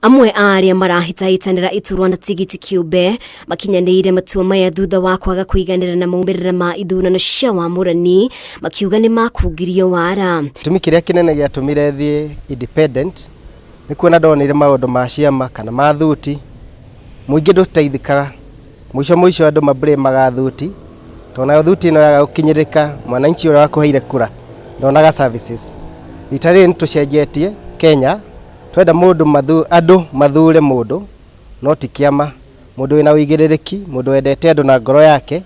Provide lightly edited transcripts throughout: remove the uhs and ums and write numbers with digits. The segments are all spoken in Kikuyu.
Amwe a arĩa marahĩtahĩtanĩra iturwa na tigiti kĩũmbe makinyanĩire matua maya thutha wa kwaga kũiganĩra na maumĩrĩra ma ithurano cia wamũrani, makiuga nĩ makungirio wara. Gĩtũmi kĩrĩa kĩnene gĩatũmire thiĩ independent nĩ kuona ndonire maũndũ ma ciama kana ma thuti, mũingĩ ndũteithĩkaga. Mũico mũico andũ ma blame ga thuti, tondũ nayo thuti ĩno yaga gũkinyĩrĩka mwananchi ũrĩa wakũheire kura ndonaga services. Rita rĩrĩ nĩ tũcenjetie Kenya, twenda mũndũ andũ mathure mũndũ no ti kĩama, mũndũ wĩna ũigĩrĩrĩki, mũndũ wendete andũ na ngoro yake,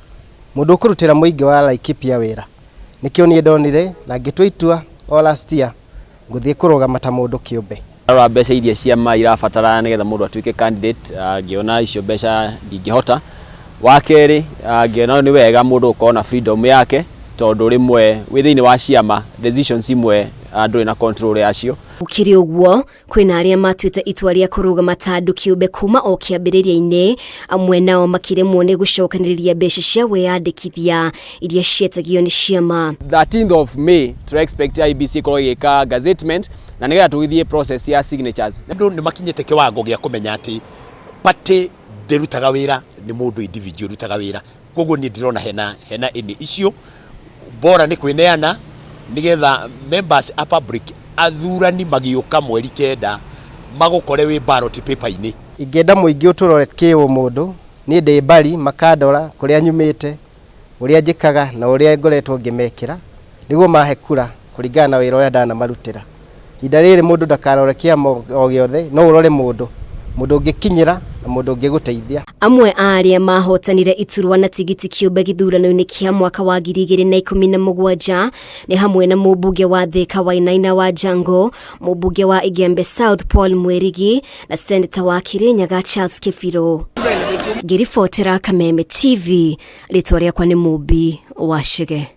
mũndũ ũkũrutĩra mũingĩ wa Laikipia wĩra. Nĩkĩo niĩ ndonire na ngĩtua itua o last year ngũthiĩ kũrũgama ta mũndũ kĩũmbe. Ndarora mbeca iria ciama irabatara nĩgetha mũndũ atuĩke candidate, ngĩona icio mbeca ndingĩhota. Wa kerĩ, ngĩona nĩ wega mũndũ gũkorwo na freedom yake, tondũ rĩmwe wĩ thĩinĩ wa ciama decisions imwe ndũrĩ na control yacio. Gũkĩrĩ ũguo, kwĩna arĩa matuĩte itua rĩa kũrũgama ta andũ kĩũmbe kuma o kĩambĩrĩria-inĩ, amwe nao makĩremwo nĩ gũcokanĩrĩria mbeca cia wĩyandĩkithia iria cietagio nĩ ciama. 13th of May tũra expect IEBC ĩkorwo ĩgĩka gazettement na nĩgetha tũgĩthiĩ process ya signatures. Andũ nĩ makinyĩte kĩwango gĩa kũmenya atĩ party ndĩrutaga wĩra, nĩ mũndũ individual ũrutaga wĩra. Koguo niĩ ndĩrona hena any issue, bora nĩ kwĩneana nĩgetha members a public athurani magĩũka mweri 9 magũkore wĩ ballot paper-inĩ. Ingĩenda mũingĩ ũtũrore kĩũmũndũ, niĩ ndĩ mbari makandora kũrĩa nyumĩte, ũrĩa njĩkaga na ũrĩa ngoretwo ngĩmekĩra, nĩguo mahe kura kũringana na wĩra ũrĩa ndanamarutĩra. Ihinda rĩrĩ mũndũ ndakarore kĩama o gĩothe, no ũrore mũndũ, mũndũ ũngĩkinyĩra na mũndũ ũngĩgũteithia. Amwe a arĩa mahotanire iturwa na tigiti kĩũmbe gĩthurano-inĩ kĩa mwaka wa 2017 nĩ hamwe na mũmbunge wa Thika Wainaina wa Jango, mũmbunge wa Igembe South Paul Mwirigi na seneta wa Kirinyaga Charles Kĩbirũ. Ngĩribotera Kameme TV, rĩtwa rĩakwa nĩ Mũmbi wa Chege.